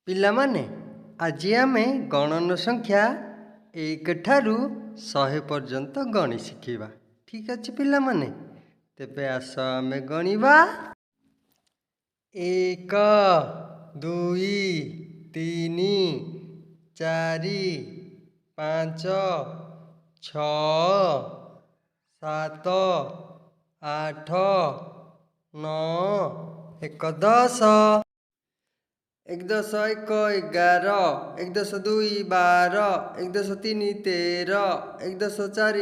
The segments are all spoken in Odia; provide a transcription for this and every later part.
ପିଲାମାନେ, ଆଜି ଆମେ ଗଣନ ସଂଖ୍ୟା 1 ଠାରୁ 100 ପର୍ଯ୍ୟନ୍ତ ଗଣି ଶିଖିବା। ଠିକ୍ ଅଛି ପିଲାମାନେ? ତେବେ ଆସ, ଆମେ ଗଣିବା। 1, 2, 3, 4, 5, 6, 7, 8, 9, 1, 10। 1 10 1 11, 1 10 2 12, 1 10 3 13, 1 10 4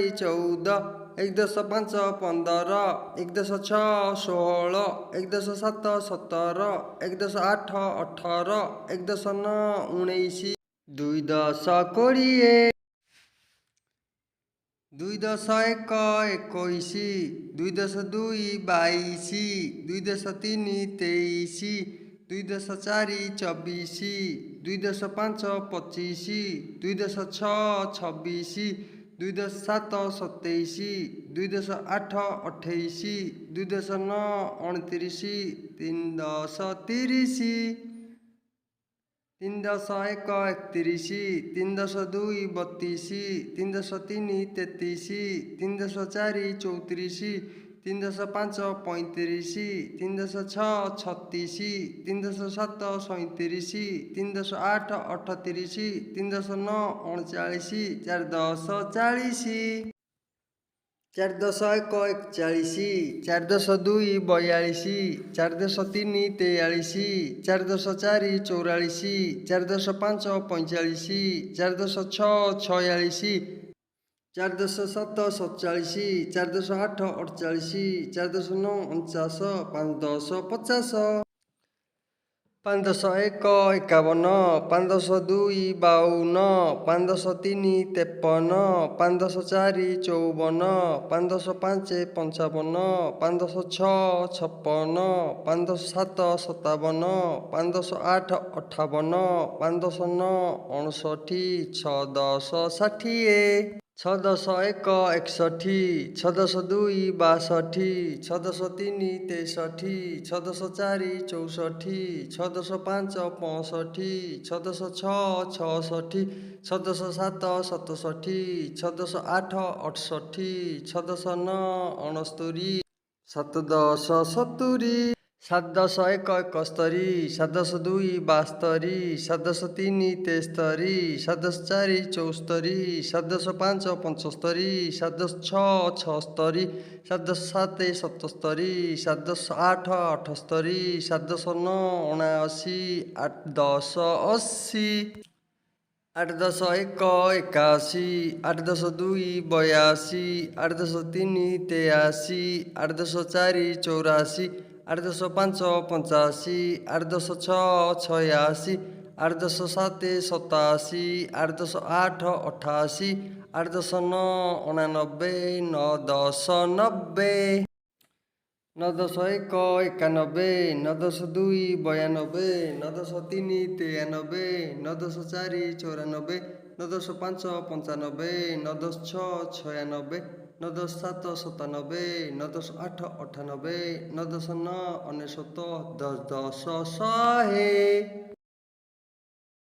14, 1 10 5 15, 1 10 6 16, 1 10 7 17, 1 10 8 18, 1 10 9 19, 2 10 20। 2 10 1 21, 2 10 2 22, 2 10 3 23, 2 10 4 24, 2 10 5 25, 2 10 6 26, 2 10 7 27, 2 10 8 28, 2 10 9 29, 3 10 30। 3 10 1 31, 3 10 2 32, 3 10 3 33, 3 10 4 34, 3 10 5 35, 3 10 6 36, 3 10 7 37, 3 10 8 38, 3 10 9 39, 4 10 40। 4 10 1 41, 4 10 2 42, 4 10 3 43, 4 10 4 44, 4 10 5 45, 4 10 6 46, 4 10 7 47, 4 10 8 48, 4 10 9 49, 5 10 50। 5 10 1 51, 5 10 2 52, 5 10 3 53, 5 10 4 54, 5 10 5 55, 5 10 6 56, 5 10 7 57, 5 10 8 58, 5 10 9 59, 6 10 60। 6 10 1 61, 6 10 2 62, 6 10 3 63, 6 10 4 64, 6 10 5 65, 6 10 6 66, 6 10 7 67, 6 10 8 68, 6 10 9 69, 7 10 70। 7 10 1 71, 7 10 2 72, 7 10 3 73, 7 10 4 74, 7 10 5 75, 7 10 6 76, 7 10 7 77, 7 10 8 78, 7 10 9 79, 8 10 80। 8 10 1 81, 8 10 2 82, 8 10 3 83, 8 10 4 84, 8 10 5 85, 8 10 6 86, 8 10 7 87, 8 10 8 88, 8 10 9 89, 9 10 90। 9 10 1 91, 9 10 2 92, 9 10 3 93, 9 10 4 94, 9 10 5 95, 9 10 6 96, 9 10 7 97, 9 10 8 98, 9 10 9 99, 10 10 100।